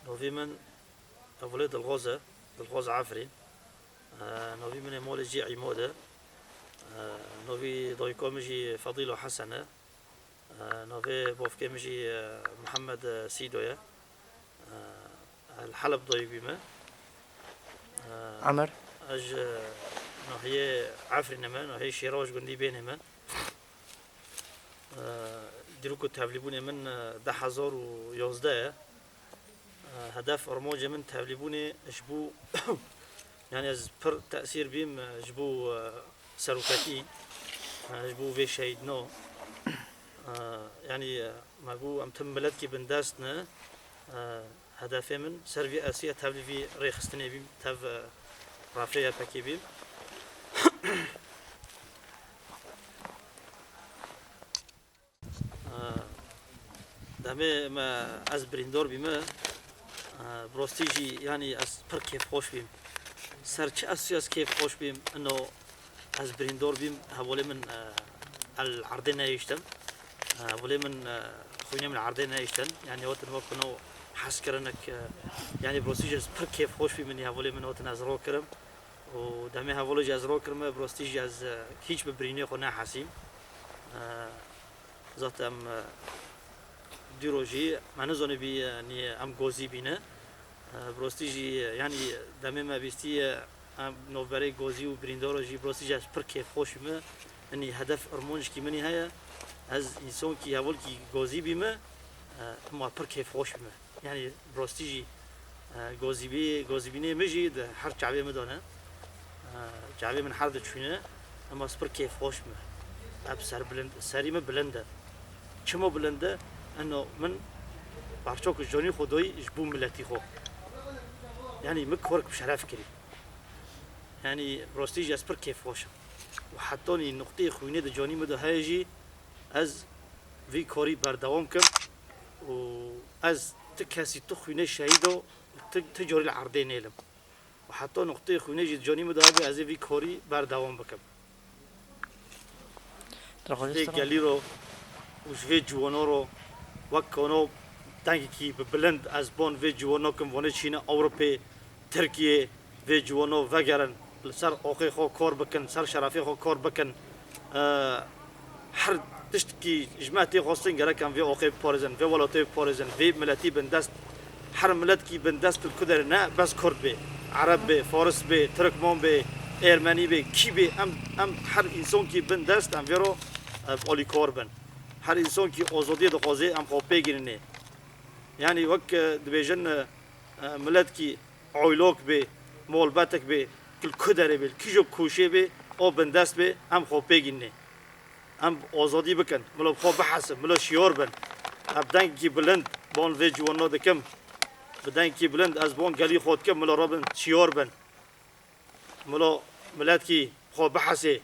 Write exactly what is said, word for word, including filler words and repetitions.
Novî min Evlê Dilxoz e, Dilxoz Efrîn. E, novî min ê molê jî Îmod e. E, novî dayika min jî Fedîlo Hesen e. E, navê bavkê min jî, e, Mihemed, e, Sîdo ye. E, li Heleb dayik bîme. E, Emer. Ez ji nahiyê Efrînê me, nahiyê Şêraw ji gundî Bênê me. E, dîrok û tevlîbûnê min, e, du hezar û yazdeh ye. E, hedef armancê min tevlîbûnê ji bo, yanî ez pir tesîr bîm, e, ji bo, e, seroketî, e, ji bo vê şehîdino. E, yanî, e, me got em tim miletkî bindest ne. E, hedefê min ser vî esî ye, tev li vî rêxistinê bîm, tev, e, rafê Y P G bîm. Demê me ez birîndar bîme, bi rastî jî, yanî ez pir kêfxweş bîm. Ser çi esî ez kêfxweş bîm? Ino ez birîndar bîm, hevalê min, e, el erdê nehiştin. E, hevalê min, e, xwînê min erdê nehiştin. Yanî hatin wek ino hez kirinek, e, yanî bi rastî jî ez pir kêfxweş bîm, min hevalê min hatin ez ro kirim. Û demê hevalê jî ez ro kirime, bi rastî jî ez, e, hîç bi birînê xwe nehesîm. E, Zaten em, e, dî rojî me nizanîbî, e, nî em gozî bîne. E, bi rastî jî, e, yanî demê me bîstî, e, em navberê gozî û birîndaro jî bi rastî jî ez pir kêfxweş bîme. Yanî hedef irmoncikî min î heye. Ez însankî hevalkî gozî bîme, e, ema pir kêfxweş bîme. Yanî bi rastî jî, e, gozîbî-, gozîbînê min jî di her çavê min de ne. E, çavê min her diçûne, ema ez pir kêfxweş bime. Ev serbilind, serî min bilind e. Çima bilind e? Eno min parçok ji canî xwe doyî ji bo miletî xwe. Yanî min korek bi şeref kirî. Yanî bi rastî jî ez pir kêfxweş im. Û hetanî nuqteyê xwînê di canî min de heye jî, ez vî karî berdewam kim û ez ti kesî, ti xwînê şehîdo, ti, ti carî li erdê nêlim. Û heta nuqteyê xwînê jî di canî min de hebe, ez ê vî karî berdewam bikim. Ji vê gelî ro û ji vê ciwano ro, wek kano dengekî bi bilind ez ban vê ciwano kim, vanê çîne Ewropê, Tirkiyê, vê ciwano vegerin, li ser oqê xwe kar bikin, ser şerefê xwe kar bikin. E, her tiştkî ji me tê xwestin, gerek em vê oqê biparêzin, vê welatê biparêzin, vê miletî bindest, her miletkî bindest li ku derê ne bes Kurd bê, Ereb bê, Faris bê, Tirkman bê, Ermenî bê, kî bê, em, em her însankî bindest, em vê ro, e, alîkar bin. Her însankî azadiyê dixwazê, em xwe pê gîninê. Yanî wek, e, dibêjin, e, e, miletkî oylok bê, molbetek bê, li ku derê bê, li kîjo koşê bê, o bindest bê, em xwe pê gînê. Em azadî bikin, milo bi xwe bihesin, milo şiyar bin. Em dengekî bilind ban vê ciwanina dikim. Bi dengekî bilind ez ban gelî xwe dikim, milo rabin şiyar bin. Milo miletkî xwe bihesê,